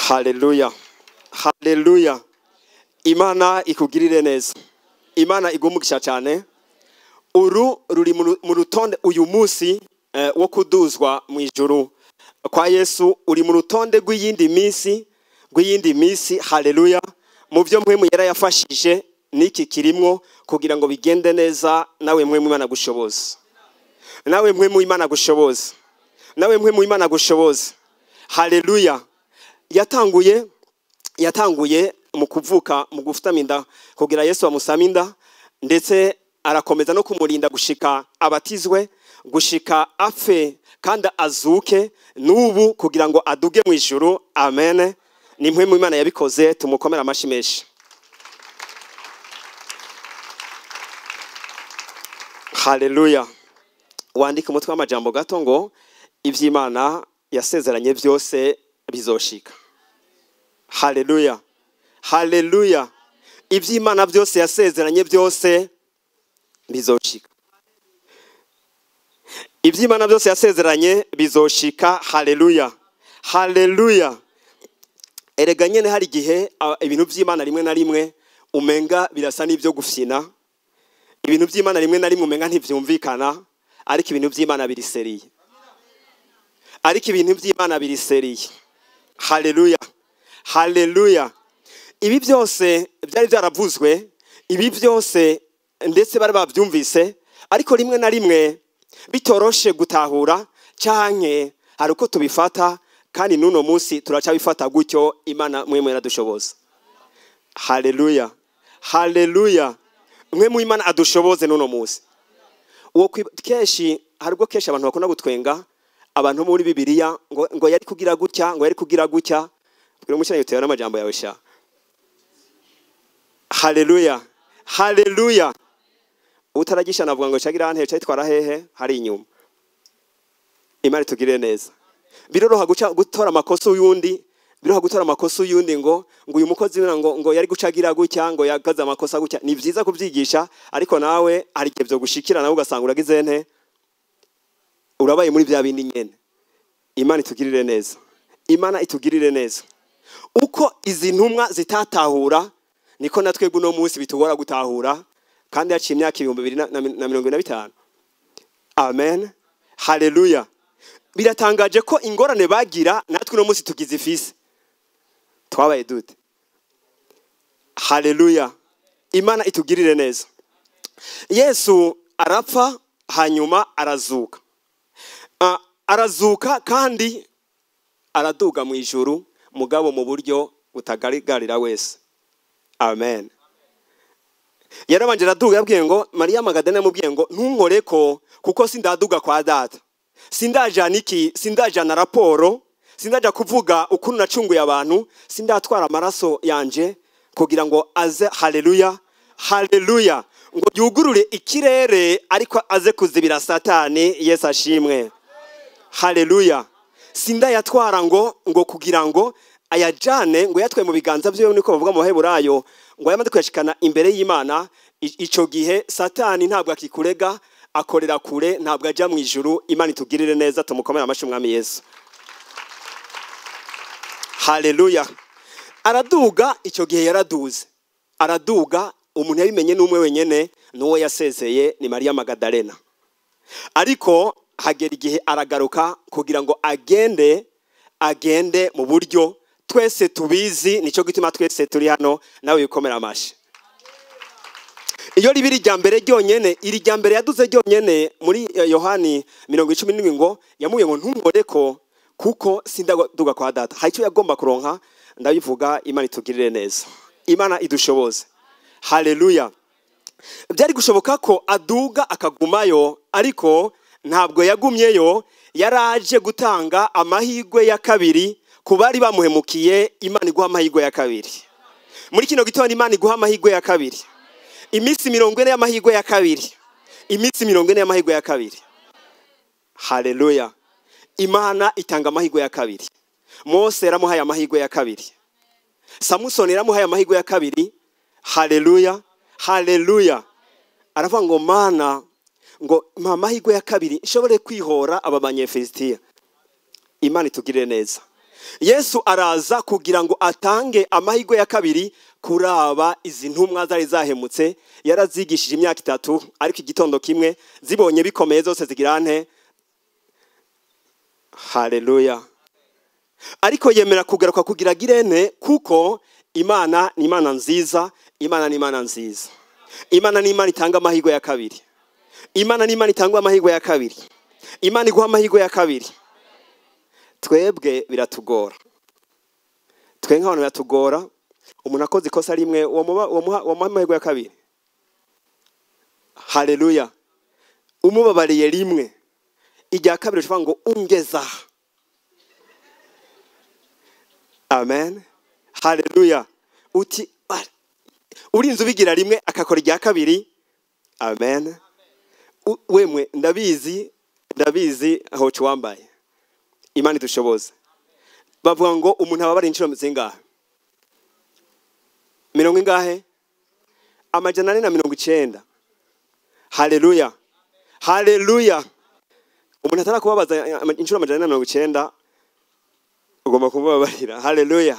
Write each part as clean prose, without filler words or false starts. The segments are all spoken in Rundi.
Haleluya, haleluya. Imana ikugirire neza, Imana igumugisha cyane. Uru ruri mu rutonde uyu munsi wo kuduzwa mu ijuru kwa Yesu, uri mu rutonde rw'iyindi minsi, rw'iyindi minsi. Haleluya. Mu byo mwe yera yafashije niki kirimwo kugira ngo bigende neza. Nawe mwe Imana gushoboza, nawe mwe Imana gushoboza, nawe mwe Imana gushoboza. Haleluya. Yatanguye mu kuvuka, mu gufutama inda kugira Yesu amusame inda, ndetse arakomeza no kumurinda gushika abatizwe, gushika apfe kandi azuke n'ubu kugira ngo aduge mu ijuru. Amen. Ni mwe mu Imana yabikoze, tumukomera amashi menshi. Haleluya. Wandike umutwe w'amajambo gato ngo ivy'Imana yasezeranye byose bizoshika. Haleluya, haleluya. Ivy'Imana byose yasezeranye byose bizoshika. Ivy'Imana byose yasezeranye bizoshika. Haleluya, haleluya. Erega nyene hari igihe ibintu vy'Imana rimwe na rimwe umenga birasa n'ibyo gufyina, ibintu by'Imana rimwe na rimwe umenga ntivyumvikana, ariko ibintu by'Imana biriseriye, ariko ibintu by'Imana biriseriye. Haleluya, haleluya. Ibi byose byari byaravuzwe, ibi byose ndetse bari babyumvise, ariko rimwe na rimwe bitoroshe gutahura, canke hari uko tubifata, kandi n'uno munsi turacabifata gutyo. Imana mwe mwe Haleluya, haleluya. Mwe mu Imana adushoboze n'uno munsi. Uwo kenshi hari ubwo kenshi abantu bakunda gutwenga abantu muri Bibiliya ngo yari kugira gutya, ngo yari kugira gutya. Bwira umucyo yutewe n'amajambo yawe sha. Haleluya, haleluya. Utaragisha navuga ngo cagira ante cyitwara hehe hari inyuma. Imana itugirire neza. Biroroha gutora amakosa uyundi, biroroha gutora amakosa uyundi ngo uyu mukozi ngo yari gucagira gutya, ngo yagaze amakosa gutya. Ni vyiza kubyigisha, ariko nawe hari igihe byo gushikira nawe ugasanga uragize nte, urabaye muri bya bindi nyene. Imana itugirire neza, Imana itugirire neza. Uko izi ntumwa zitatahura niko natwe guno munsi bitugora gutahura, kandi yaciye imyaka 2025. Amen, haleluya. Biratangaje ko ingorane bagira natwe no munsi tugize ifise. Twabaye dute? Haleluya. Imana itugirire neza. Yesu arapfa hanyuma arazuka. Arazuka kandi araduga mu ijuru, mugabo mu buryo butagaragarira wese. Amen. Yarabanje araduga, yabwiye ngo Maria Magdalena yamubwiye ngo ntunkoreko kuko sindaduga kwa data. Sindajana iki, sindajana raporo, sindaja kuvuga ukuntu nacunguye abantu, sindatwara amaraso yanje kugira ngo aze. Haleluya, haleluya. Ngo yugurure ikirere ariko aze kuzibira Satani. Yesu ashimwe. Haleluya. Sindayatwara ngo kugira ngo ayajane, ngo yatwe mu biganza byiwe, niko bavuga mu Baheburayo, ngo yamaze kuyashikana imbere y'Imana. Ico gihe Satani ntabwo akikurega, akorera kure, ntabwo ajya mu ijuru. Imana itugirire neza, tumukomere amashi umwami Yesu. Haleluya. Araduga, icyo gihe yaraduze, araduga. Umuntu yabimenye n'umwe wenyene, n'uwo yasezeye ni Maria Magdalena. Ariko hagera igihe aragaruka kugira ngo agende mu buryo twese tubizi. Nicyo gituma twese turi hano, nawe wikomera amashi. Iyo ribiri rya mbere ryonyene, iri rya mbere yaduze ryonyene muri Yohani 17 ngo yamuye ngo ntunkoreko kuko sindaduga kwa data. Hari icyo yagomba kuronka, ndabivuga. Imana itugirire neza, Imana idushoboze. Haleluya. Byari gushoboka ko aduga akagumayo, ariko ntabwo yagumyeyo. Yaraje gutanga amahirwe ya kabiri ku bari bamuhemukiye. Imana iguha amahirwe ya kabiri muri kino gitondo. Imana iguha amahirwe ya kabiri. Iminsi 40 y'amahirwe ya kabiri, iminsi 40 y'amahirwe ya kabiri. Haleluya. Imana itanga amahirwe ya kabiri. Mose yaramuhaye amahirwe ya kabiri, Samusoni yaramuhaye amahirwe ya kabiri. Haleluya, haleluya. Aravuga ngo Mana, ngo mpa amahirwe ya kabiri nshobore kwihora aba Banyefilisitiya. Imana itugirire neza. Yesu araza kugira ngo atange amahirwe ya kabiri kuraba izi ntumwa zari zahemutse. Yarazigishije imyaka 3, ariko igitondo kimwe zibonye bikomeye zose zigira nte? Haleluya. Ariko yemera kugaruka kugira girene, kuko Imana ni Imana nziza, Imana ni Imana nziza. Imana ni Imana itanga amahirwe ya kabiri. Imana ni Imana itanga amahirwe ya kabiri. Imana iguha amahirwe ya kabiri. Twebwe biratugora. Twe nk'abantu biratugora. Umuntu akoze ikosa rimwe womuha amahirwe ya kabiri. Haleluya. Umubabariye rimwe, irya kabiri ushobora ngo ungeza. Amen. Haleluya. Uti urinze ubigira rimwe akakora irya kabiri. Amen. Wemwe ndabizi, ndabizi aho wambaye. Imana idushoboze. Bavuga ngo umuntu ababara inshuro zingahe? Mirongo ingahe? 490. Haleluya. Haleluya. Umuntu atarakubabaza inshuro 490 ugomba kumubabarira. Haleluya.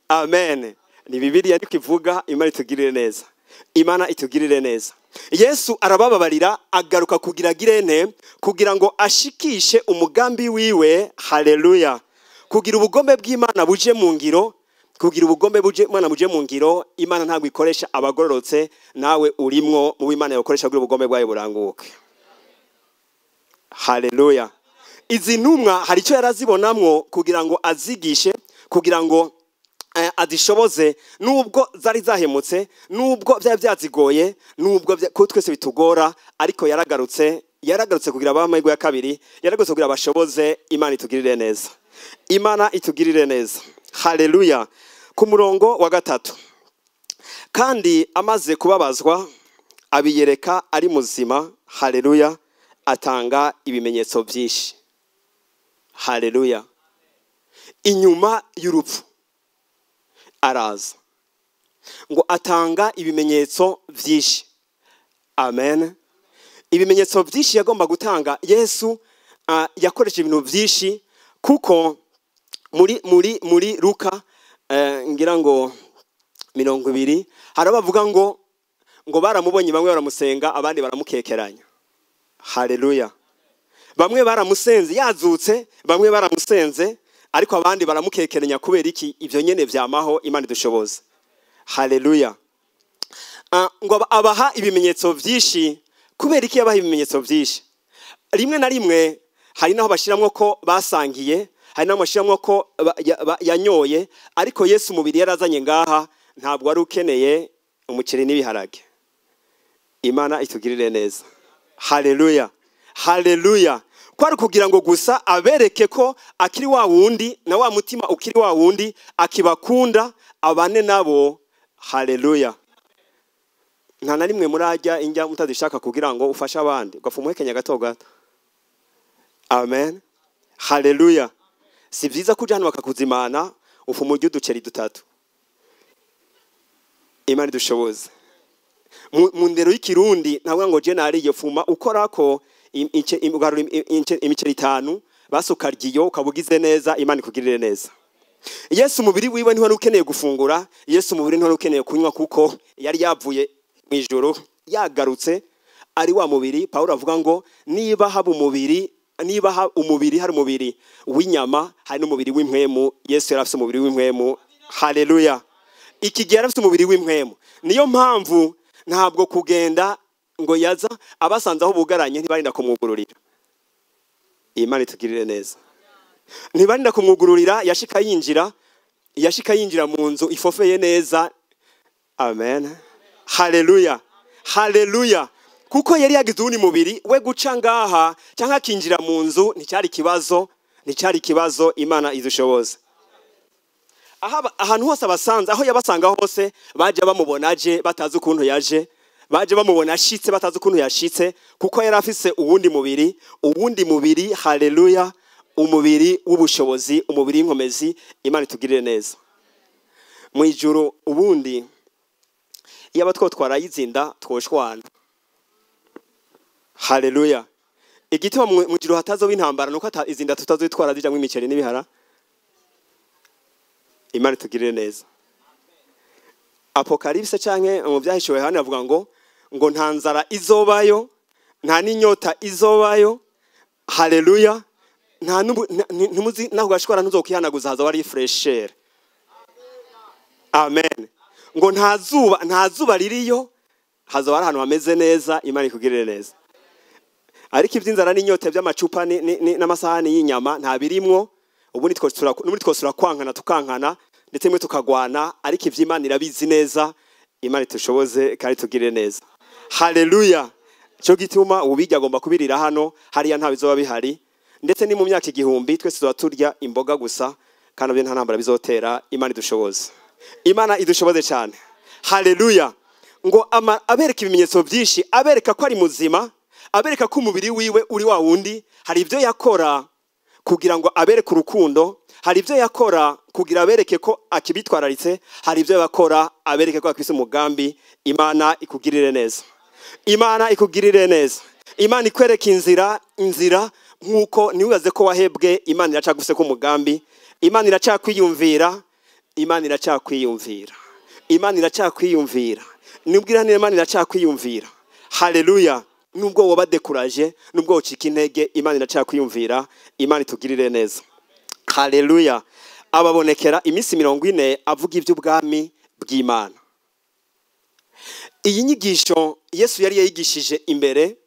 Amen. Ni Bibiliya niko ivuga. Imana itugirire neza. Imana itugirire neza. Yesu arabababarira, agaruka kugira girene, kugira ngo ashikishe umugambi wiwe. Haleluya. Kugira ubugombe bw'Imana buje mu ngiro, kugira ubugombe buje Imana buje mu ngiro. Imana ntabwo ikoresha abagororotse, nawe urimwo mu Imana yokoresha kugira ubugombe bwayo buranguke. Haleluya. Izi ntumwa hari icyo yarazibonamwo kugira ngo azigishe, kugira ngo azishoboze, nubwo zari zahemutse, nubwo byari byazigoye, nubwo ko twese bitugora, ariko yaragarutse, yaragarutse kugira amahirwe ya kabiri, yaragarutse kugira abashoboze. Imana itugirire neza. Imana itugirire neza. Haleluya. Ku murongo wa 3, kandi amaze kubabazwa abiyereka ari muzima. Haleluya. Atanga ibimenyetso byinshi. Haleluya. Inyuma y'urupfu araza ngo atanga ibimenyetso byinshi. Amen. Ibimenyetso byinshi yagomba gutanga. Yesu yakoresheje ibintu byinshi, kuko muri Luka ngira ngo 20 hari abavuga ngo baramubonye, bamwe baramusenga, abandi baramukekeranya. Haleluya. Bamwe baramusenze yazutse, bamwe baramusenze, ariko abandi baramukekeranya. Kubera iki? Ivyo nyene vyamaho. Imana idushoboza. Haleluya. Ngo abaha ibimenyetso byinshi. Kubera iki yabaha ibimenyetso byinshi? Rimwe na rimwe hari naho bashiramwo ko basangiye, hari naho bashiramwo ko yanyoye, ariko Yesu umubiri yarazanye ngaha ntabwo wari ukeneye umuceri n'ibiharage. Imana itugirire neza. Haleluya. Haleluya. Kwari kugira ngo gusa abereke ko akiri wa wundi, na wa mutima ukiri wa wundi, akibakunda abane nabo. Haleluya. Nta na rimwe murajya injya mutazishaka kugira ngo ufashe abandi, ugafa umuhekenya gato gato. Amen. Haleluya. Si byiza kuja hano bakakuzimana ufu mujye uduceri 3. Imana idushoboze. Mu ndero y'ikirundi ntabwo ngo je nariye, fuma ukorako imiceri 5 basukaryiyo ukabugize neza. Imana ikugirire neza. Yesu umubiri wiwe ntiwari ukeneye gufungura, Yesu umubiri ntiwari ukeneye kunywa, kuko yari yavuye mu ijuru yagarutse ari wa mubiri. Paulo avuga ngo niba haba umubiri, niba umubiri hari umubiri w'inyama, hari n'umubiri w'impwemu. Yesu yari afite umubiri w'impwemu. Haleluya. Iki gihe yari afite umubiri w'impwemu. Niyo mpamvu ntabwo kugenda ngo yaza abasanze aho bugaranye ntibarinda kumwugururira. Imana itugirire neza. Ntibarinda kumwugururira, yashika yinjira, yashika yinjira mu nzu ifofeye neza. Amen. Haleluya. Haleluya. Kuko yari yagize uwundi mubiri we, guca ngaha cyangwa akinjira mu nzu nticyari kibazo, nticyari kibazo. Imana idushoboze. Ahantu hose abasanze, aho yabasanga hose, baje bamubona aje batazi ukuntu yaje, baje bamubona ashitse batazi ukuntu yashitse, kuko yari afise uwundi mubiri, uwundi mubiri. Haleluya. Umubiri w'ubushobozi, umubiri w'inkomezi. Imana itugirire neza. Mu ijuru ubundi iyo two twarayizinda twoshwana. Haleluya. Igituma mu ijuru hatazo w'intambara nuko izinda tutazitwara zijamwe imiceri n'ibihara. Imana itugirire neza. Apokalipse canke mu byahishuwe hano avuga ngo nta nzara izobayo, nta n'inyota izobayo. Haleluya. Nta ntimuzi naho gashwara ntuzokihanaguza, hazoba ari fresher. Amen. Ngo nta zuba ririyo, hazoba ari ahantu hameze neza. Imana ikugirire neza. Ariko iby'inzara n'inyota by'amacupa n'amasahani y'inyama nta birimwo. Ubundi twosura kwankana tukankana ndetse mwe tukagwana, ariko ivy'Imana irabizi neza. Imana itushoboze kandi tugirire neza. Haleluya. Cyo gituma ubijya agomba kubirira hano, hariya nta bizoba bihari. Ndetse ni mu myaka 1000 twese tuzoba turya imboga gusa, kandi nabyo nta ntambara bizotera. Imana idushoboze. Imana idushoboze cyane. Haleluya. Ngo abereka ibimenyetso byinshi, abereka ko ari muzima, abereka ko umubiri wiwe uri wa wundi. Hari ibyo yakora kugira ngo abereke urukundo, hari ibyo yakora kugira abereke ko akibitwararitse, hari ibyo yakora abereke ko akise umugambi. Imana ikugirire neza. Imana ikugirire neza. Imana ikwereka inzira nkuko niwibaze ko wahebwe. Imana iracaguse ko umugambi. Imana iracakwiyumvira. Imana iracakwiyumvira. Imana iracakwiyumvira. Nubwira ni Imana iracakwiyumvira. Haleluya. Nubwo woba dekuraje, nubwo ucika intege, Imana iracakwiyumvira. Imana itugirire neza. Haleluya. Ababonekera iminsi 40 avuga iby'ubwami bw'Imana. Iyi nyigisho Yesu yari yayigishije imbere,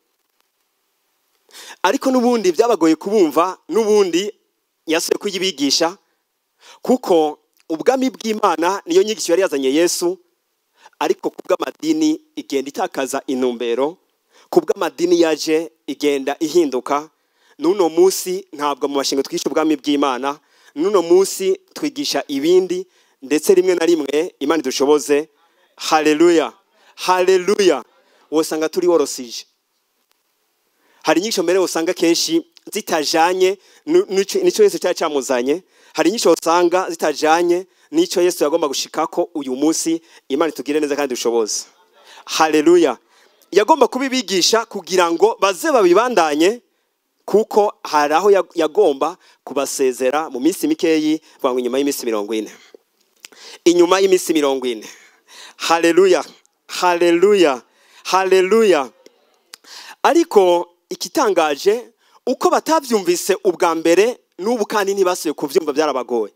ariko nubundi byabagoye kubumva, nubundi yasuye kuyibigisha, kuko ubwami bw'Imana niyo nyigisho yari yazanye Yesu. Ariko kubw'amadini igenda itakaza intumbero, kubw'amadini yaje igenda ihinduka. Nuno munsi ntabwo mu mashingo twigisha ubwami bw'Imana, nuno munsi twigisha ibindi, ndetse rimwe na rimwe Imana idushoboze. Haleluya. Haleluya. Wosanga turi worosije. Hari inyigisho mbere usanga kenshi zitajanye nico Yesu cyari cyamuzanye. Hari inyigisho usanga zitajanye nico Yesu yagomba gushikako uyu munsi. Imana itugire neza kandi dushoboze. Haleluya. Yagomba kubibigisha kugira ngo baze babibandanye, kuko hari aho yagomba kubasezera mu minsi mikeyi, bangwa inyuma y'iminsi 40. Inyuma y'iminsi 40. Haleluya. Haleluya. Haleluya. Ariko ikitangaje uko batavyumvise ubwa mbere, n'ubu kandi ntibasuye kuvyumva, byarabagoye.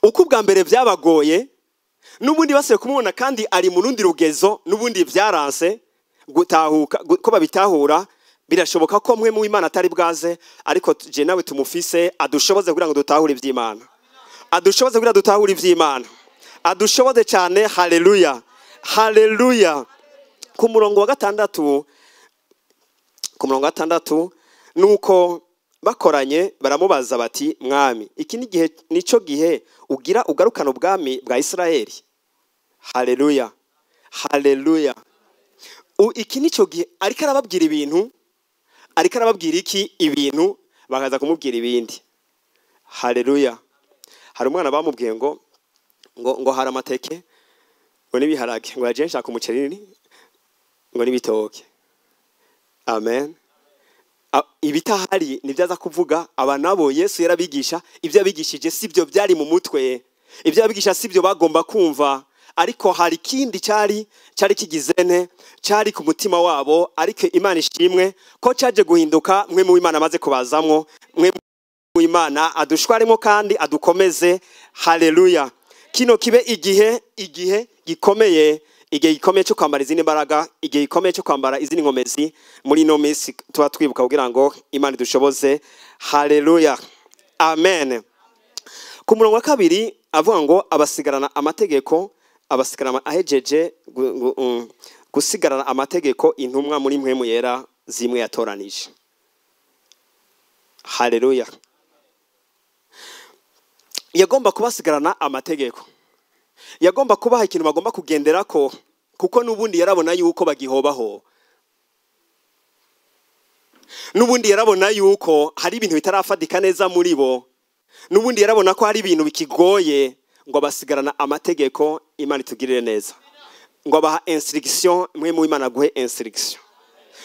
Uko ubwa mbere byabagoye, n'ubundi basuye kumubona kandi ari mu rundi rugezo, n'ubundi byaranse gutahuka ko babitahura. Birashoboka ko mwe mu Imana atari bwaze, ariko je nawe tumufise adushoboze kugira ngo dutahure ivy'Imana. Adushoboze kugira dutahure ivy'Imana. Adushoboze cyane. Haleluya. Haleluya. Ku murongo wa 6, ku murongo wa 6 nuko bakoranye baramubaza bati, Mwami, iki ni gihe nico gihe ugira ugarukana ubwami bwa Isirayeli? Haleluya. Haleluya. Iki nico gihe ariko arababwira ibintu, ariko arababwira iki ibintu, bakaza kumubwira ibindi. Haleluya. Hari umwana bamubwiye ngo ngo hari amateke ngo nibiharage, ngo yaje nshaka umuceri ngo nibitoke. Amen. Ibitahari nibyaza kuvuga. Aba nabo Yesu yarabigisha, ibyo yabigishije sibyo byari mu mutwe, ibyo yabigisha sibyo bagomba kumva, ariko hari kindi cyari kigizene, cyari ku mutima wabo. Ariko Imana ishimwe ko cyaje guhinduka mwe mu Imana amaze kubazamwo, mwe mu Imana adushwaremo kandi adukomeze. Haleluya. Kino kibe igihe gikomeye, igihe gikomeye cyo kwambara izindi mbaraga, igihe gikomeye cyo kwambara izindi nkomezi muri ino minsi tuba twibuka kugira ngo Imana idushoboze. Haleluya. Amen. Ku murongo wa 2 avuga ngo abasigarana amategeko, abasigarana ahejeje gusigarana amategeko intumwa muri mpwemu yera zimwe yatoranije. Haleluya. Yagomba kubasigarana amategeko, yagomba kubaha ikintu bagomba kugenderako, kuko nubundi yarabona yuko bagihobaho, nubundi yarabona yuko hari ibintu bitarafadika neza muri bo, nubundi yarabona ko hari ibintu bikigoye. Ngo basigarana amategeko. Imana itugirire neza. Ngo abaha instruction, mwe mu Imana aguhe instruction,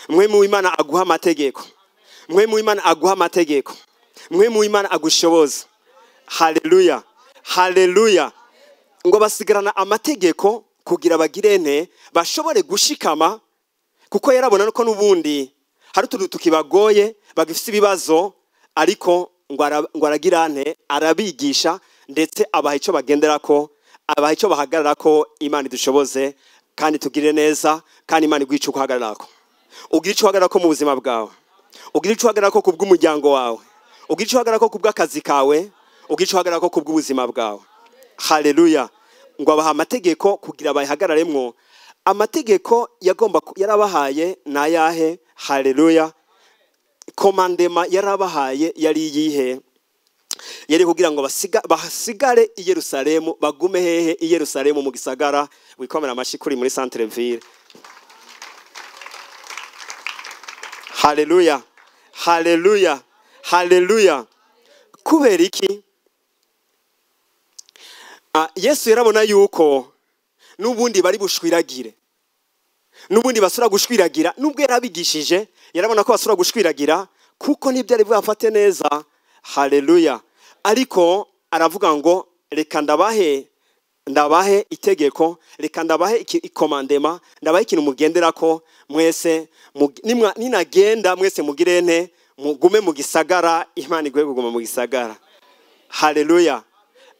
mwe mu Imana aguha amategeko, mwe mu Imana aguha amategeko, mwe mu Imana agushoboza. Haleluya. Haleluya. Ngo basigarana amategeko kugira bagirene bashobore gushikama, kuko yarabona ko nubundi hari utuntu tukibagoye bagifite ibibazo, ariko ngo aragirane arabigisha ndetse abaha ico bagenderako, abaha ico bahagararako. Imana idushoboze kandi tugire neza, kandi Imana iguhe ico uhagararako. Ugire ico uhagararako mu buzima bwawe, ugire ico uhagararako ku bw'umuryango wawe, ugire ico uhagararako ku bw'akazi kawe, ugire ico uhagararako ku bw'ubuzima bwawe. Haleluya. Ngo abaha amategeko kugira bayihagararemwo. Amategeko yagomba yarabahaye nayahe? Haleluya. Commandement yarabahaye yari yihe? Yari kugira ngo basigare i Yerusalemu, bagume hehe? I Yerusalemu mu gisagara. Wikomera amashi kuri muri centre ville. Haleluya, haleluya, haleluya. Kubera iki? Yesu yarabona yuko nubundi bari bushwiragire, nubundi basura gushwiragira, nubwo yarabigishije yarabona ko basura gushwiragira kuko nibyo ari bwafate neza. Haleluya. Ariko aravuga ngo reka ndabahe itegeko, reka ndabahe ikomandema, ndabahe ikintu mugenderako mwese, ninagenda mwese mugirene, mugume mu gisagara. Imana iguhe kuguma mu gisagara. Haleluya,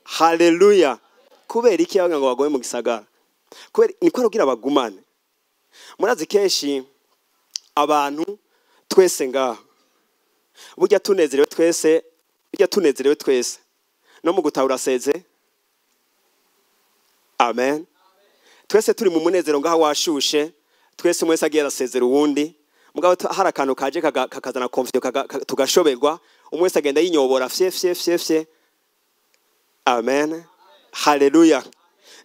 haleluya. Kubera iki yavuga ngo bagume mu gisagara? Kubera niko arugira bagumane. Murazi kenshi abantu twese ngaha burya tunezerewe twese, burya tunezerewe twese no mu gutahura seze. Amen. Twese turi mu munezero ngaha washushe, twese mwese agiye arasezera uwundi, mugabo hari akantu kaje kakazana conflict tugashoberwa, umwe wese agenda yinyobora fye fye fye fye. Amen. Haleluya.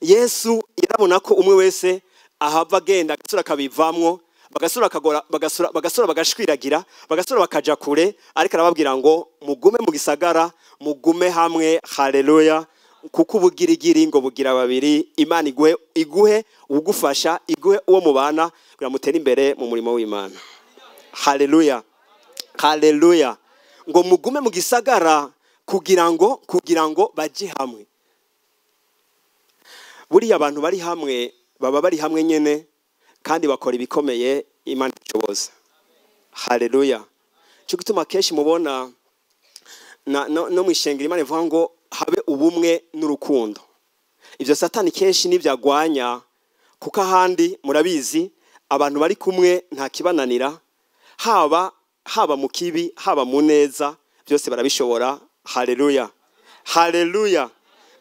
Yesu yarabona ko umwe wese ahava agenda agasura akabivamwo, bagasura akagora, bagasura bagashwiragira, bagasura bakaja kure, ariko arababwira ngo mugume mu gisagara, mugume hamwe. Haleluya. Kuko ubugirigiri ngo bugira babiri. Imana iguhe ugufasha, iguhe uwo mubana kugira mutere imbere mu murimo w'Imana. Haleluya, haleluya. Ngo mugume mu gisagara kugira ngo baje hamwe. Buriya abantu bari hamwe baba bari hamwe nyene kandi bakora ibikomeye. Imana ishoboza. Haleluya. Cyo gituma kenshi mubona no mwishengera Imana ivuga ngo habe ubumwe n'urukundo. Ivyo Satani kenshi nivyagwanya, kuko ahandi murabizi abantu bari kumwe nta kibananira, haba mu kibi haba mu neza byose barabishobora. Haleluya, haleluya.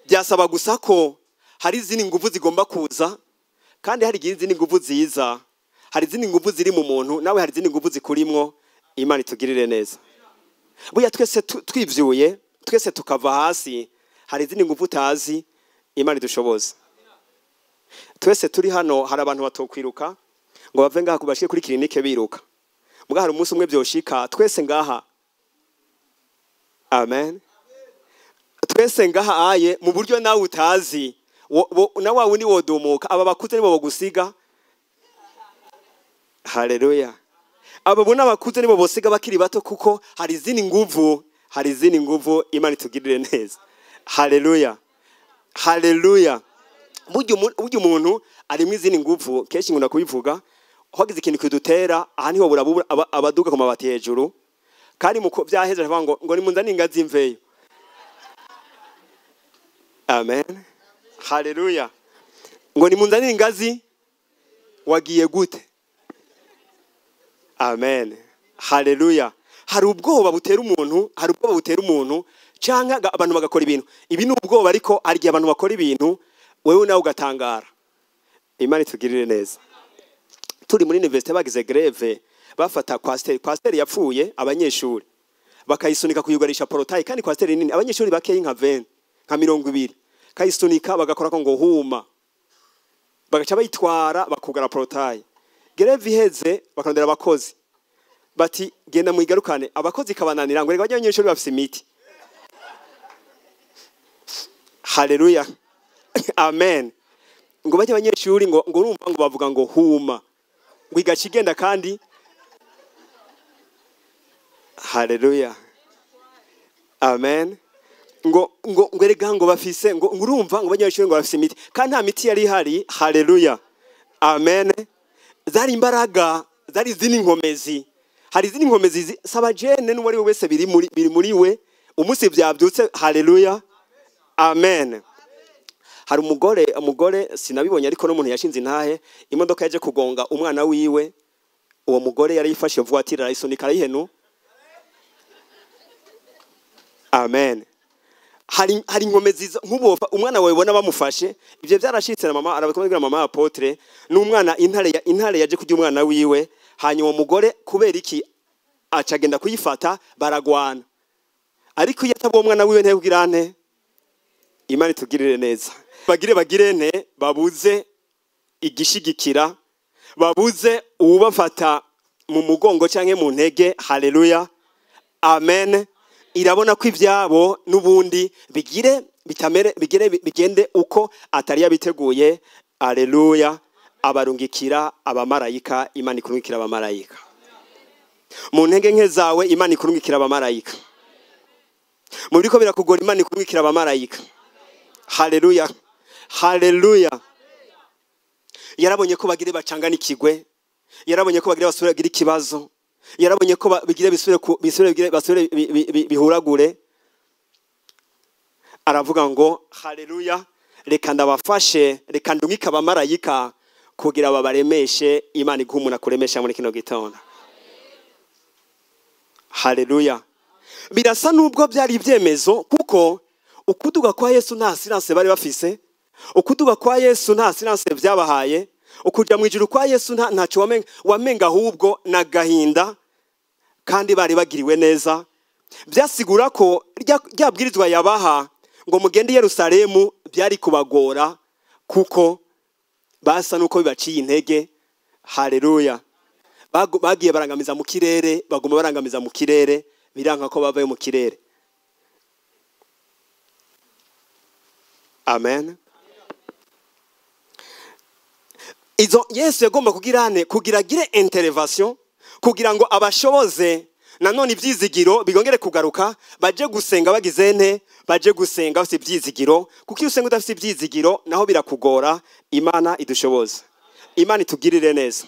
Byasaba gusa ko hari izindi nguvu zigomba kuza, kandi hari izindi nguvu ziza, hari izindi nguvu ziri mu muntu, nawe hari izindi nguvu zikurimwo. Imana itugirire neza. Buya twese twivyuye, twese tukava hasi, hari izindi nguvu utazi. Imana idushoboza. Twese turi hano hari abantu batokwiruka ngo bave ngaha kubashike kuri clinique biruka, muga hari umunsi umwe byoshika twese ngaha. Amen. Twese ngaha aye mu buryo nawe utazi, na wawe ni wodumuka, aba bakuze nibo bogusiga. Haleluya. Aba bona bakuze nibo bosiga bakiri bato, kuko hari izindi nguvu, hari izindi nguvu. Imana itugirire neza. Haleluya, haleluya. Burya umuntu ari izindi nguvu, kenshi ngunda kubivuga, hagize ikintu kidutera aha niho burabura abaduga ku mabati hejuru, kandi muko byaheze bavuga ngo nimunzane ingazi imveyo. Amen. Haleluya. Ngo nimunzane ingazi, wagiye gute? Amen. Haleluya. Hari ubwoba butera umuntu, hari ubwoba butera umuntu cyangwa abantu bagakora ibintu. Ibi ni ubwoba, ariko hari igihe abantu bakora ibintu wewe nawe ugatangara. Imana itugirire neza. Turi muri université bagize greve, bafata kwasteri yapfuye abanyeshuri bakayisunika kuyugarisha portail, kandi kwasteri nini, abanyeshuri bakeye nka 20 nka 20, kayisunika bagakora ko ngo huma, bagaca bayitwara bakugara portail. Greve iheze bakarondera abakozi bati genda muigarukane, abakozi kabananira ngo reka abanyeshuri bafise imiti. Haleluya. Amen. Ngo bajye abanyeshuri ngo urumva ngo bavuga ngo huma, ngo igacigenda kandi. Haleluya. Amen. Ngo ngo ngo erega ngo bafise ngo urumva ngo banyeshuri ngo bafise imiti, kandi nta miti yari ihari. Haleluya, amen. Zari imbaraga, zari izindi nkomezi, hari izindi nkomezi saba jene n'uwo ari we wese biri muri we umunsi byabyutse. Haleluya, amen. Hari umugore sinabibonye ariko n'umuntu yashinze intahe, imodoka yaje kugonga umwana wiwe. Uwo mugore yari yifashe voiture arayisunika arayihenu. Amen. Hari inkomezi nk'ubo umwana wawe ubona bamufashe, ibyo byarashitse na mama arabikubwira, mama apotre n'umwana intare yaje kurya umwana wiwe. Hanyuma umugore kubera iki acagenda kuyifata baragwana, ariko iyo ataba umwana wiwe ntekugira nte. Imana itugirire neza. Bagire nte babuze igishigikira, babuze uwubafata mu mugongo canke mu ntege. Haleluya, amen. Irabona ko ibyabo n'ubundi bigire bitamere bigire bigende uko atari yabiteguye. Haleluya. Abarungikira abamarayika. Imana ikurungikira abamarayika mu ntege nke zawe. Imana ikurungikira abamarayika mu biriko birakugora. Imana ikurungikira abamarayika. Haleluya, haleluya. Yarabonye ko bagire bacangana ikigwe, yarabonye ko bagire basubire bagira ikibazo, yarabonye ko bigire bisubire basubire bihuragure. Aravuga ngo haleluya, reka ndabafashe, reka ndungike abamarayika kugira babaremeshe. Imana iguhe umuntu akuremesha muri kino gitondo. Haleluya. Birasa nubwo byari ibyemezo, kuko ukuduga kwa Yesu nta silence bari bafise, ukuduga kwa Yesu nta silence byabahaye, ukuja mu ijuru kwa Yesu ntacyo wamenga ahubwo nagahinda, kandi bari bagiriwe neza. Byasigura ko ryabwirizwa yabaha ngo mugende Yerusalemu byari kubagora, kuko basa nuko bibaciye intege. Haleluya. Bagiye barangamiza mu kirere, baguma barangamiza mu kirere, biranka ko bavayo mu kirere. Amen. Izo Yesu yagomba kugirane kugira gire intervention, kugira ngo abashoboze nanone ibyizigiro bigongere kugaruka, baje gusenga bagize nte, baje gusenga bafite ibyizigiro, kuko iyo usenga udafite ibyizigiro naho birakugora. Imana idushoboze, Imana itugirire neza.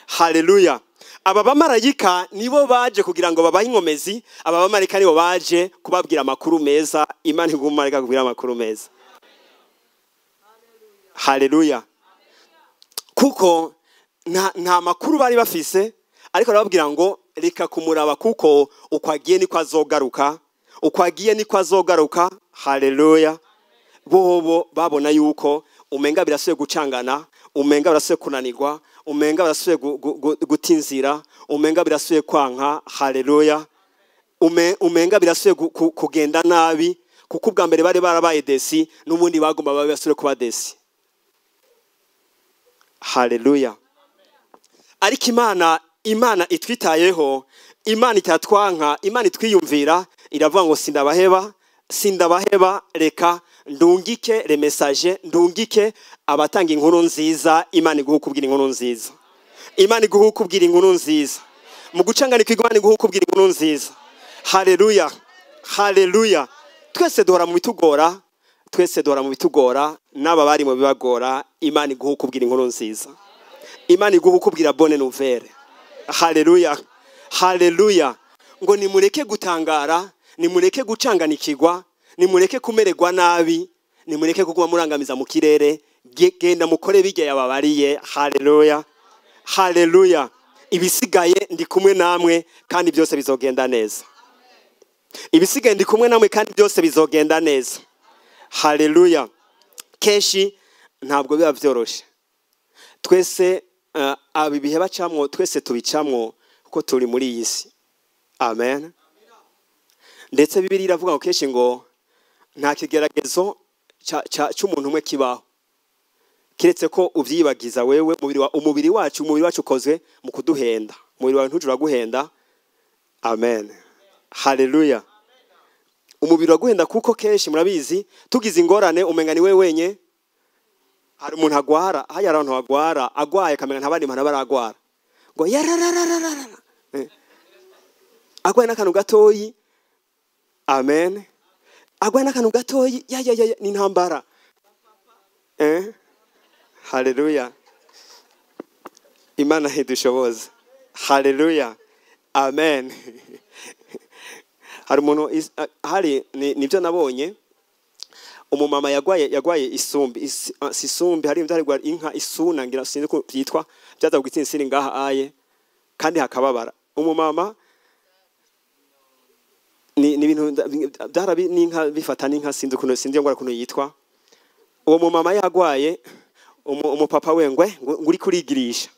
Haleluya. Aba bamarayika nibo baje kugira ngo babahe inkomezi, aba bamarayika nibo baje kubabwira amakuru meza. Imana igumarika kubwira amakuru meza. Haleluya. Kuko nta makuru bari bafise, ariko arababwira ngo reka kumuraba, kuko uko agiye niko azogaruka, uko agiye niko azogaruka. Haleluya. Bobo babona yuko umenga birasuye gucangana, umenga birasuye kunanirwa, umenga birasuye gutinzira, umenga birasuye kwanka. Haleluya. Umenga birasuye kugenda nabi, kuko ubwa mbere bari barabaye desi, n'ubundi bagomba babe basubire kuba desi. Haleluya. Ariko Imana itwitayeho, Imana itatwanka, Imana itwiyumvira, iravuga ngo sindabaheba, sindabaheba, reka ndungike le message, ndungike abatanga inkuru nziza. Imana iguhe kubwira inkuru nziza. Imana iguhe kubwira inkuru nziza. Mu gucanganika Imana iguhe kubwira inkuru nziza. Haleluya, haleluya. Twese duhora mu bitugora, twese duhora mu bitugora, n'aba bari mu bibagora. Imana iguhe kubwira inkuru nziza. Imana iguhe kubwira bonne nouvelle. Haleluya, haleluya. Ngo nimureke gutangara, nimureke gucanganikirwa, nimureke kumererwa nabi, nimureke kuguma murangamiza mu kirere. Genda mukore bijya yababariye. Haleluya, haleluya. Ibisigaye ndi kumwe namwe kandi byose bizogenda neza. Ibisigaye ndi kumwe namwe kandi byose bizogenda neza. Haleluya. Kenshi ntabwo biba byoroshe. Twese abi bihe bacamwo, twese tubicamwo kuko turi muri iyi si. Amen. Ndetse Bibiliya iravuga ngo kenshi ngo nta kigeragezo cy'umuntu umwe kibaho, kiretse ko uvyibagiza wewe. Umubiri wacu ukozwe mu kuduhenda. Umubiri wawe ntujura guhenda. Amen. Haleluya. Umubiri waguhenda, kuko kenshi murabizi tugize ingorane umenga ni wewe wenye. Hari umuntu agwara, haya abantu agwara, agwaye kamenya ntabandi mana baragwara. Ngo yararararara. Agwaye n'akantu gatoyi. Amen. Agwa n'akantu gatoyi, ya ya ya, ni intambara. Haleluya, Imana idushoboza. Haleluya, amen. Hari umuntu hari nibyo nabonye, umumama yagwaye isumbi, isumbi hari imbyaro inka isuna ngira sinzi ko byitwa, byaza gutsinda ngaha aye kandi hakababara. Umumama ni ibintu byarabi n'inka bifata n'inka, sinzi ukuntu, sinzi ngo ukuntu yitwa. Uwo mumama yagwaye, umupapa we ngwe nguri kurigirisha,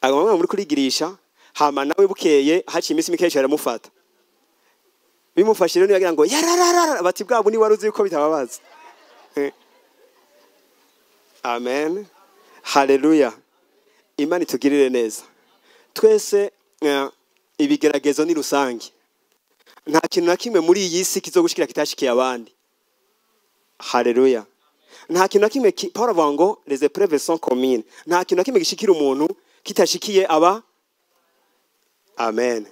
agomba muri kurigirisha, hama nawe bukeye haciye iminsi mike aramufata. Bimufashe rero yagira ngo yarararara, bati bwabo ni waruzi yuko bitababaza. Amen, haleluya. Imana itugirire neza twese. Ibigeragezo ni rusange, nta kintu na kimwe muri iyi si kizogushikira kitashikiye abandi. Haleluya. Nta kintu na kimwe, Paul avuga ngo les épreuves sont communes, nta kintu na kimwe gishikira umuntu kitashikiye aba. Amen.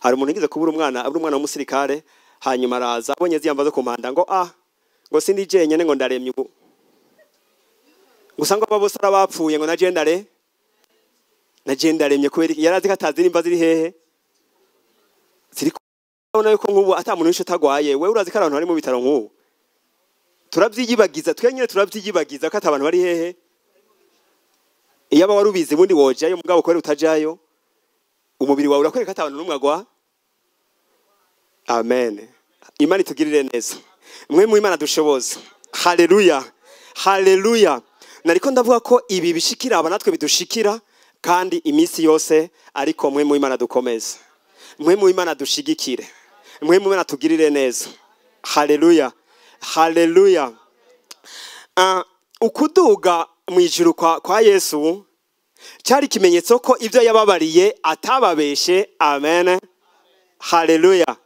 Hari umuntu ngize kubura umwana, abura umwana w'umusirikare, hanyuma araza abonye ziyamba zo kumanda ngo ngo sindi jenyene, ngo ndaremye ubu, gusa ngo abo bose arabapfuye, ngo naje ndare naje ndaremye. Kubera yarazi ko atazi nimba ziri hehe ziri. Kubona yuko nk'ubu ata muntu wese utagwaye, wewe urazi ko abantu bari mu bitaro nk'ubu turabyiyibagiza, twe nyine turabyiyibagiza ko atabantu bari hehe. Iyo aba warubizi bundi wojayo, mugabo kubera utajayo umubiri wawe urakwereka atabantu n'umwe agwa. Amen. Imana itugirire neza, mwe mu Imana dushoboza. Haleluya, haleluya. Nariko ndavuga ko ibi bishikira aba natwe bidushikira kandi iminsi yose, ariko mwe mu Imana dukomeza, mwe mu Imana dushigikire, mwe mu Imana tugirire neza. Haleluya, haleluya. Ukuduga mu ijuru kwa Yesu cyari ikimenyetso ko ibyo yababariye atababeshe. Amen, haleluya.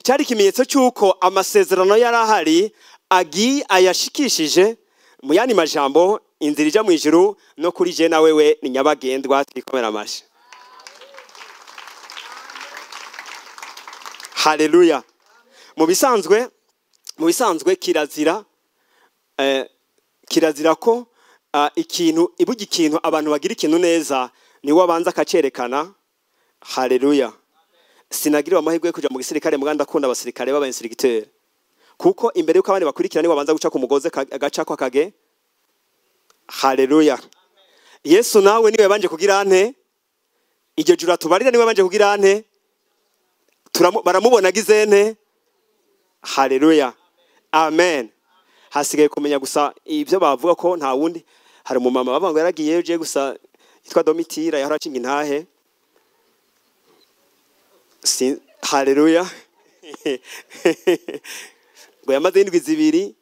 Cyari ikimenyetso cy'uko amasezerano yarahari agi ayashikishije. Mu yandi majambo, inzira ijya mu ijuru no kuri je na wewe ni nyabagendwa. Twikomera amashi. Haleluya. Mu bisanzwe kirazira, kirazira ko ikintu ibuga ikintu abantu bagira ikintu neza ni wabanza akacerekana. Haleluya. Sinagiriwe amahirwe yo kuja mu gisirikare, muganda akunda abasirikare baba instructeur, kuko imbere yuko abandi bakurikira ni wabanza guca ku mugoze agaca kwa kage. Haleluya. Yesu nawe niwe banje kugira ante iryo jura tubarira, niwe banje kugira ante baramubona gizene. Haleluya, amen. Hasigaye kumenya gusa ibyo bavuga ko nta wundi. Hari umumama bavuga ngo yaragiye je gusa yitwa Domitira, yahora acinga intahe. Haleluya. Ngo yamaze indwi zibiri.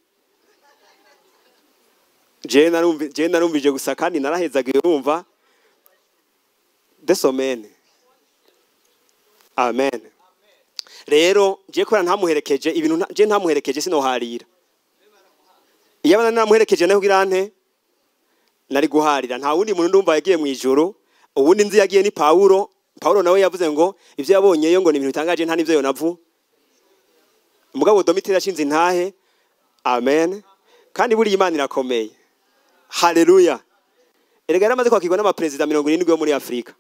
Je narumvije gusa kandi narahezaga urumva desomene. Amen. Rero je kubera ntamuherekeje ibintu, je ntamuherekeje sinoharira. Iyo abana naramuherekeje naho kugira nte nari guharira. Nta wundi muntu ndumva yagiye mu ijuru, ubundi nzi yagiye ni Paulo. Paulo nawe yavuze ngo ivyo yabonyeyo ngo ni ibintu bitangaje, nta nivyo yonavu. Mugabo Domitira yashinze intahe. Amen. Kandi buri Imana irakomeye. Haleluya. Erega yaramaze kwakirwa n'abaperezida 70 yo muri Afrika.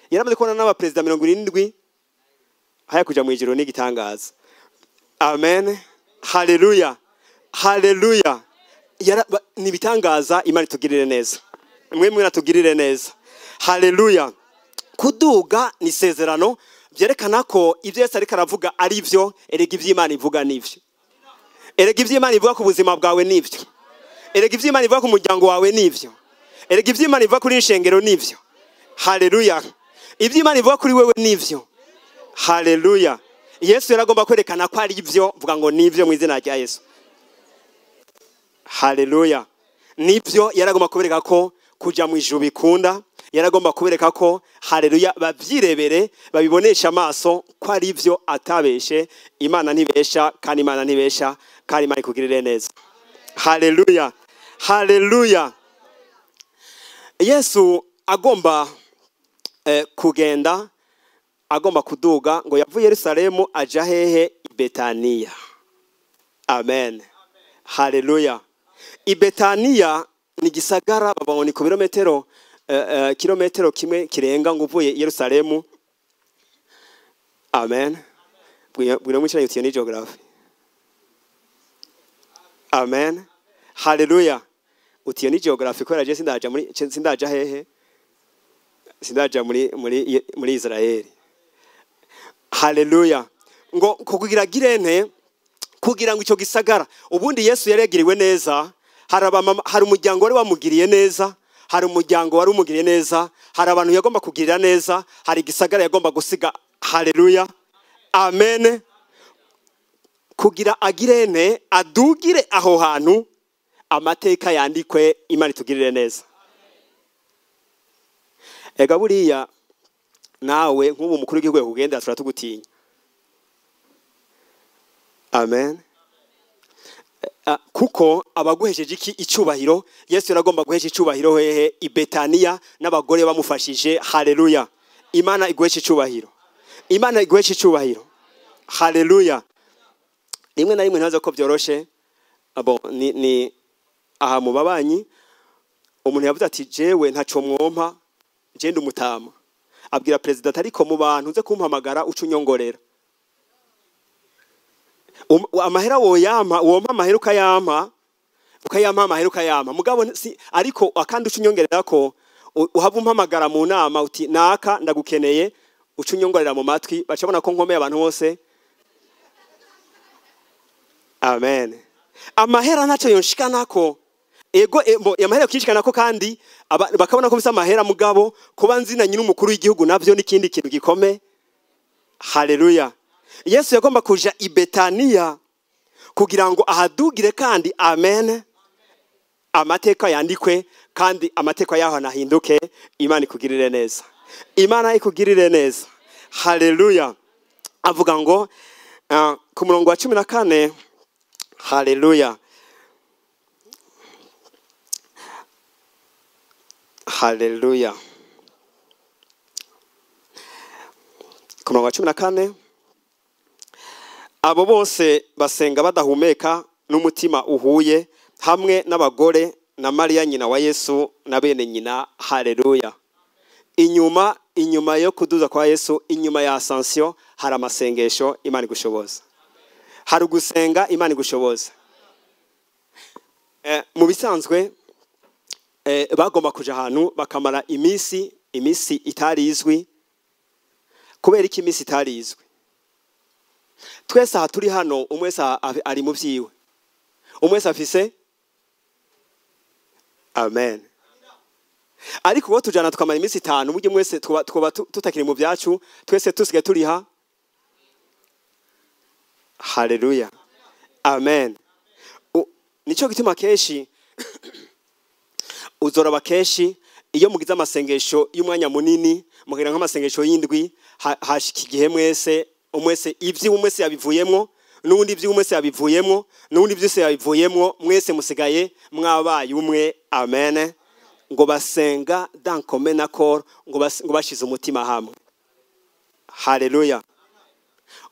Yaramaze kubona n'abaperezida 70 haya kuja mu ijuru n'igitangaza. Amen. Haleluya. Haleluya. Ni bitangaza. Imana itugirire neza, mwe mwe natugirire neza. Haleluya. Kuduga ni sezerano byerekana ko ibyo Yesu ariko aravuga ari byo. Erega ibyo Imana ivuga nivyo. Erega ibyo Imana ivuga ku buzima bwawe nivyo. Erega ibyo Imana ivuga ku muryango wawe nivyo. Erega ibyo Imana ivuga kuri inshengero nivyo. Haleluya. Ibyo Imana ivuga kuri wewe nivyo. Haleluya. Yesu yaragomba kwerekana ko ari ibyo, vuga ngo nivyo mu izina rya Yesu. Haleluya. Nivyo, yaragomba kubereka ko kuja mu ijuru bikunda, yaragomba kubereka ko haleluya babyirebere babibonesha amaso ko ari ibyo atabeshe. Imana ntibesha kandi Imana ntibesha, kandi Imana ikugirire neza. Haleluya. Haleluya. Yesu agomba kugenda Agomba kuduga ngo yavuye Yerusalemu aja hehe? I Betaniya. Amen, haleluya. I Betaniya ni gisagara bavuga ni ku birometero kilometero kimwe kirenga ngo uvuye i Yerusalemu. Amen. Bwira mwicaranye uti ni geography. Amen, haleluya. Uti ni geography kubera je sindaja muri, sindaja hehe, sindaja muri Israeli. Haleluya. Ngo kugira girente, kugira ngo icyo gisagara ubundi Yesu yari yagiriwe neza. Hari abamama, hari umuryango wari wamugiriye neza, hari umuryango wari umugiriye neza, hari abantu yagomba kugirira neza, hari igisagara yagomba gusiga. Haleluya, amen. Kugira agirene adugire aho hantu amateka yandikwe, Imana itugirire neza. Ega buriya nawe nk'ubu mukuru w'igihugu yakugenda turatugutinya. Amen. Kuko abaguhesheje iki? Icyubahiro. Yesu yaragomba guhesha icyubahiro hehe? I Betaniya n'abagore bamufashije. Haleluya. Imana iguhesha icyubahiro, Imana iguhesha icyubahiro. Haleluya. Rimwe na rimwe ntazi ko byoroshe. Abo ni aha mu babanyi umuntu yavuze ati jewe ntaco mwompa, je ndi umutama. Abwira president, ariko mu bantu uze kumpamagara uca unyongorera. Amahera woyampa, wompa amahera ukayampa, ukayampa amahera ukayampa, mugabo si, ariko akandi uca unyongerera ko uhava umpamagara mu nama uti naka ndagukeneye, uca unyongorera mu matwi, bacabona ko nkomeye abantu bose. Amen. Amahera ntacyo yonshikanako. Ego amahera yokishikanako kandi bakabona ko mfise amahera, mugabo kuba nzina nyine umukuru w'igihugu navyo n'ikindi kintu gikome. Haleluya. Yesu yagomba kuja i Betaniya kugira ngo ahadugire kandi, amen, amateka yandikwe kandi amateka yaho anahinduke. Imana ikugirire neza, Imana ikugirire neza. Haleluya. Avuga ngo ku murongo wa 14. Haleluya, haleluya. Ku murongo wa 14, abo bose basenga badahumeka n'umutima uhuye, hamwe n'abagore na Mariya nyina wa Yesu na bene nyina. Haleluya. Inyuma yo kuduza kwa Yesu, inyuma ya ascension, hari amasengesho. Imana igushoboza, hari ugusenga. Imana igushoboza. Mu bisanzwe bagomba kuja ahantu bakamara iminsi itari izwi. Kubera iki iminsi itari izwi? Twese aha turi hano, umwe wese ari mu vyiwe, umwe wese afise, amen. Ariko uwo tujana tukamara iminsi 5, mujye mwese twaba tutakiri mu byacu, twese tusigaye turiha. Haleluya, amen. Nico gituma kenshi uzoraba, kenshi iyo mugize amasengesho y'umwanya munini, mugira nk'amasengesho y'indwi, hashika igihe mwese umwese ivyi umwese yabivuyemwo, n'uwundi ivyi umwese yabivuyemwo, n'uwundi vyose yabivuyemwo, mwese musigaye mwabaye umwe. Amen. Ngo basenga d'un commun accord, ngo bashize umutima hamwe. Haleluya.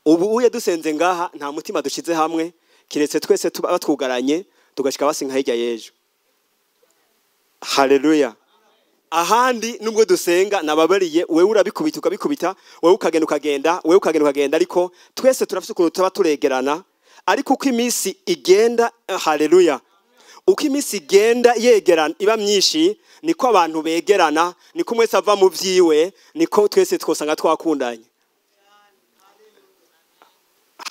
Ubu uye dusenze ngaha nta mutima dushize hamwe, kiretse twese tuba batwugaranye tugashika basinka hirya yejo. Haleluya. Ahandi nubwo dusenga nababariye, wewe urabikubita ukabikubita, wewe ukagenda ukagenda, wewe ukagenda ukagenda, ariko twese turafise ukuntu tuba turegerana. Ariko uko iminsi igenda, haleluya, uko iminsi igenda yegerana iba myinshi, niko abantu begerana, niko mwese ava mu vyiwe, niko twese twosanga twakundanye.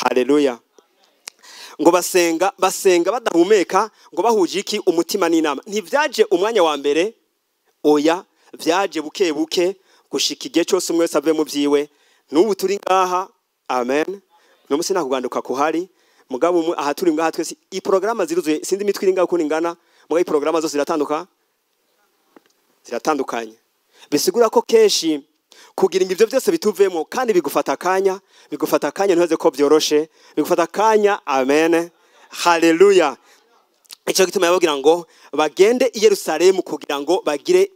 Haleluya. Ngo basenga badahumeka, ngo bahuje iki? Umutima n'inama. Ntivyaje umwanya wa mbere, oya, vyaje buke buke gushika igihe cyose umwe wese ave mu vyiwe. N'ubu turi ngaha, amen, no musi nakuganduka kuhari, mugabo aha turi ngaha twese i programa ziruzuye, sinzi imitwe iri ngaha ukuntu ingana, mugabo i programa zose ziratandukanye. Bisigura ko kenshi kugira ngo ivyo byose bituvemo, kandi bigufata akanya, bigufata akanya, ntuze ko byoroshe, bigufata akanya. Amen, haleluya. Ico gituma yababwira ngo bagende i Yerusalemu kugira ngo bagire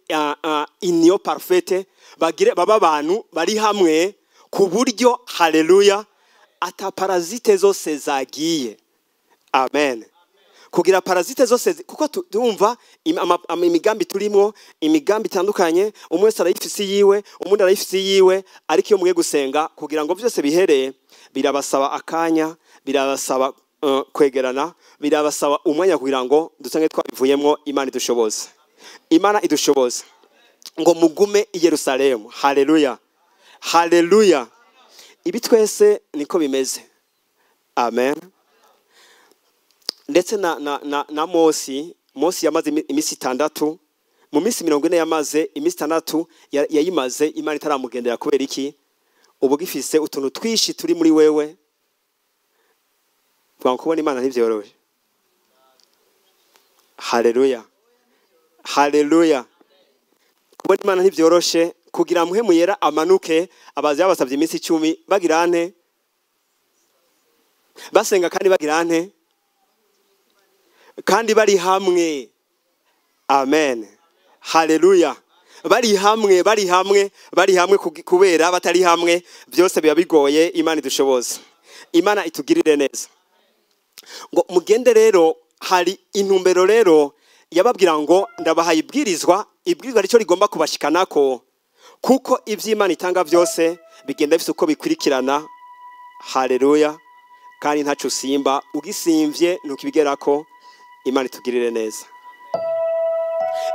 union parfaite, bagire baba abantu bari hamwe, ku buryo, haleluya, ata parasite zose zagiye. Amen. Kugira parasite zose kuko tumva imigambi turimo, imigambi itandukanye, umwe wese arayifisi yiwe, umundi arayifisi yiwe, ariko iyo mugiye gusenga kugira ngo byose bihere, birabasaba akanya, birabasaba kwegerana, birabasaba umwanya kugira ngo dusange twabivuyemo. Imana idushoboze, Imana idushoboze ngo mugume i Yerusalemu. Haleluya, haleluya. Ibi twese niko bimeze. Amen. Ndetse na Mosi yamaze iminsi 6, mu minsi 40 yamaze iminsi 6 yayimaze Imana itaramugendera. Kubera iki? Ubu gifise utuntu twishi turi muri wewe. Bwa kubona Imana ntivyoroshe. Haleluya, haleluya. Kubona Imana ntivyoroshe. Kugira muhemu yera amanuke, abazi babasavye iminsi 10 bagirante basenga kandi bagirante kandi bari hamwe. Amen. Haleluya. Bari hamwe, bari hamwe, bari hamwe. Kubera batari hamwe byose biba bigoye. Imana idushoboze, Imana itugirire neza. Ngo mugende rero, hari intumbero rero yababwira ngo ndabahaye ibwirizwa, ibwirizwa ricyo rigomba kubashikanako, kuko ivy'Imana itanga byose bigenda bifite uko bikurikirana. Haleluya. Kandi ntaco usimba, ugisimvye ntukibigerako. Imana itugirire neza.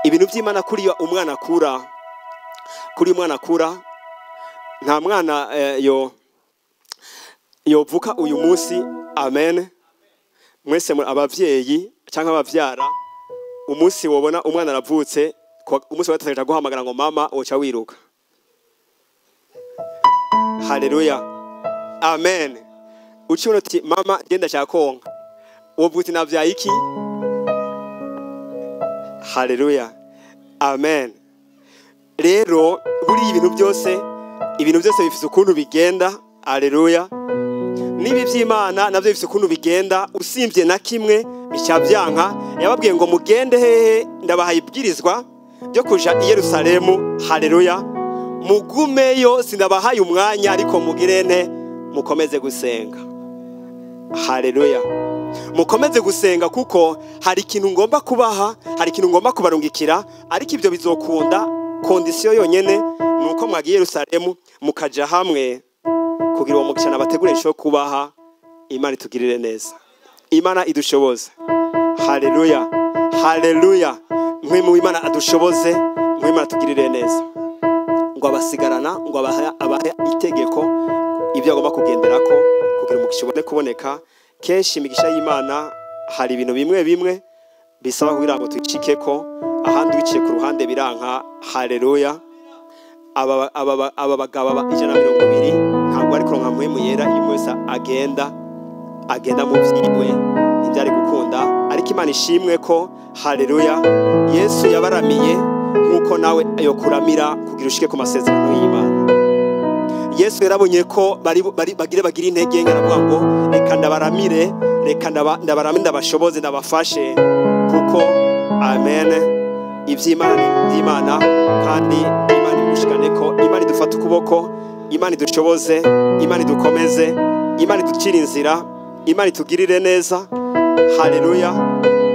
Ibintu by'Imana kuri umwana akura, kuri umwana akura, nta mwana yovuka uyu munsi. Amen. Mwese abavyeyi cyangwa abavyara, umunsi wobona umwana aravutse, umunsi watakaje guhamagara ngo mama, woca wiruka. Haleluya. Amen. Uciye uti mama genda cyakonka, wovuga navyaye iki? Haleluya. Amen. Rero buri ibintu byose, ibintu byose bifite ukuntu bigenda. Haleluya. Nibi by'Imana navyo bifite ukuntu bigenda, usimvye na kimwe bica byanka. Yababwiye ngo mugende hehe? Ndabahaye ibwirizwa ryo kuja i Yerusalemu. Haleluya. Mugumeyo, sindabahaye umwanya, ariko mugirente mukomeze gusenga. Haleluya. Mukomeze gusenga, kuko hari ikintu ngomba kubaha, hari ikintu ngomba kubarungikira, ariko ibyo bizokunda kondisiyo yonyene nuko mwagiye Yerusalemu mukaja hamwe kugira uwo mugisha nabategurisho kubaha. Imana itugirire neza, Imana idushoboze. Haleluya, haleluya. Mwe mu Imana adushoboze, mwe Imana tugirire neza. Ngo abasigarana, ngo abahe itegeko ibyo agomba kugenderako kugira umugisha ubone kuboneka. Kenshi imigisha y'Imana hari ibintu bimwe bimwe bisaba kugira ngo tuyicikeko, ahandi wiciye ku ruhande biranka. Haleluya. Aba bagabo 120 ntabwo ari kuronka muhemu yera, iyo wese agenda mu byiwe ntibyari gukunda. Ariko Imana ishimwe ko, haleluya, Yesu yabaramiye nkuko nawe yokuramira kugira ushike ku masezerano y'Imana. Yesu yarabonye ko bagire intege nke, aravuga ngo reka ndabaramire, reka ndabaramire, ndabashoboze, ndabafashe, kuko amen, iby'Imana ni iby'Imana, kandi Imana igushikane ko Imana idufata ukuboko, Imana idushoboze, Imana idukomeze, Imana iducire inzira, Imana itugirire neza. Haleluya.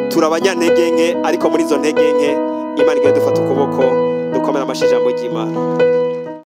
Turabanyantege nke, ariko muri izo ntege nke Imana igenda idufata ukuboko. Dukomera amashyi ijambo ry'Imana.